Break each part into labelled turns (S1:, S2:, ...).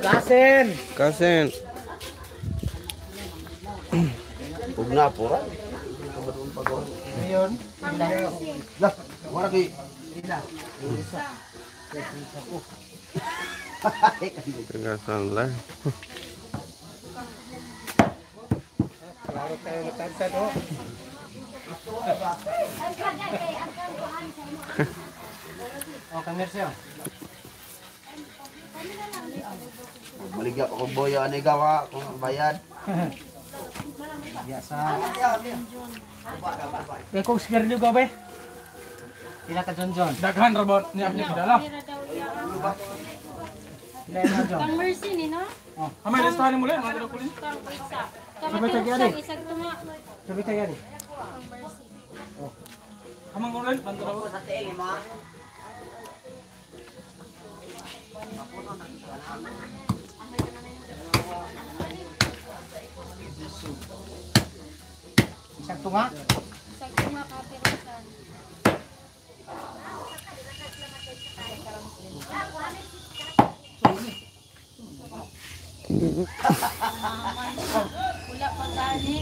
S1: Kasen.
S2: Kasen.
S3: Ugna pura.
S1: Ngayon.
S3: Lah, wala kay
S2: Kagasan lang.
S1: Klaro tayo natansan oh. Oh, kang Mercio.
S3: Maligya pa kong boya ani gawa kung bayad.
S1: Biasa. Eh, kung sigarilyo ka ba? Pila ka John John?
S4: Daghan ra ba niya niya dala?
S1: Pila na John?
S5: Kang Mercy ni no?
S4: Oh, amay listahan mo lang, mga ko
S5: Kang isa.
S1: Sabay
S5: Kang
S1: tayo ani.
S5: isang tunga.
S1: Sabi tayo ani.
S5: Kang Mercy.
S4: Amang ulan bandara.
S1: Isang tunga.
S5: Isang tunga ka pirusan. Wala pa gani.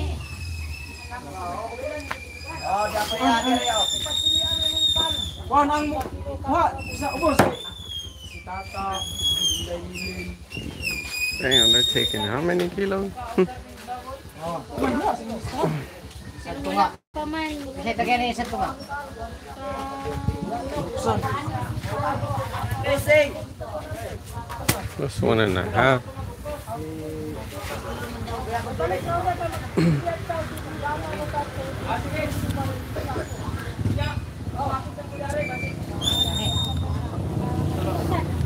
S4: Kuan ang mo. Wa sa ubos. Si Tata,
S2: Damn, they're taking how many kilos?
S1: Isang tunga.
S5: Pa man.
S1: Isa tayo ani isang tunga.
S2: That's 1.5.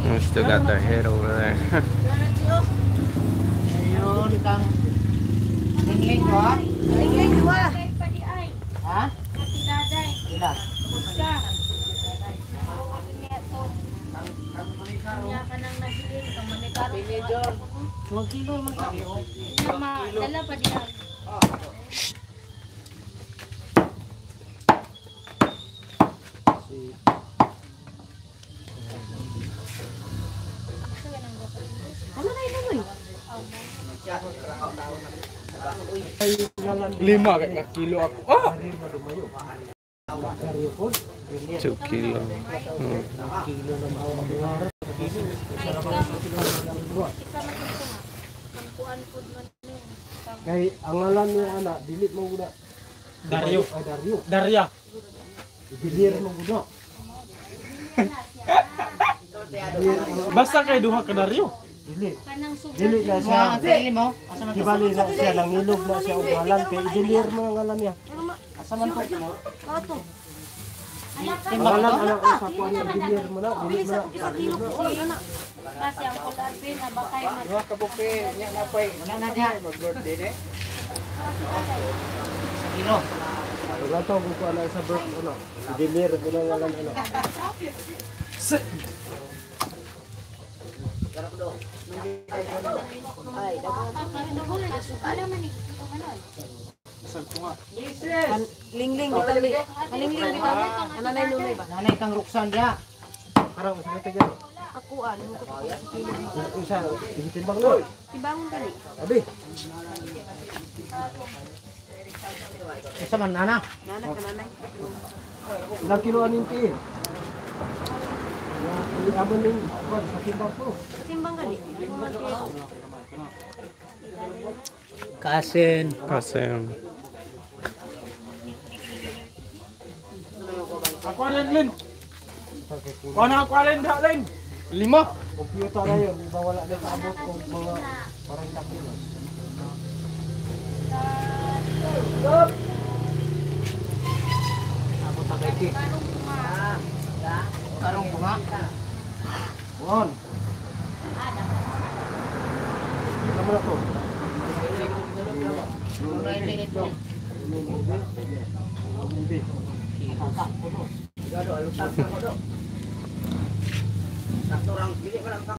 S2: We still got their head over there.
S1: Ayun kang Lingling ko ha?
S5: Lingling duha. Pa di ay.
S1: Ha?
S5: Ati daday.
S1: Pila?
S5: Usa. Kanya ka nang nabilin kang manikaron.
S1: 2 kilo man.
S5: Ma, dala pa di ay.
S4: Lima kay kilo ako. Ah!
S2: 2 kilo.
S6: Kay ang ngalan niya ana dili mo guna.
S4: Dario.
S6: Ay Dario.
S4: Daria.
S6: Idilir mo guna.
S4: Basta kay duha ka Dario.
S6: Dili.
S5: Kanang sugat.
S6: Dili na siya.
S1: Mga sarili mo? Asa man to?
S6: Kibali na siya nangilog na siya og ngalan kay idilir mo ang ngalan niya.
S1: Asa man to?
S6: Ang ngalan ana sa kuan idilir mo na, dili mo na.
S5: Kasi ang kularbe na bakay man.
S1: Duha ka buke nya na pay. Wala na diha. Mag-birthday ni. Sa kilo.
S6: Wala to kung kuan sa birth ano. Idilir mo na ang ngalan ana.
S7: Lingling bitaw ni. Lingling bitaw. Nanay nunay ba?
S1: Nanay kang Roxanne diha.
S6: Parang usa ka tayo.
S7: Ako ano ko
S6: Usa timbang no.
S7: Timbangon gani.
S6: Abi,
S1: Asa man ana?
S7: Nana ka nanay.
S6: ilang kilo aning tiil? Ya, amon ning kuan sa timbang ko.
S7: Timbang gani.
S1: Kasen.
S2: Kasen.
S4: Ako rin Lin. Kuan ako rin da Lin. Lima.
S6: Computer na yun, iba wala na kaabot og mga 40 kilo.
S1: Ako ta kay Karong bunga.
S6: Buon. Ito mo na to.
S3: Sakto rang dili man ang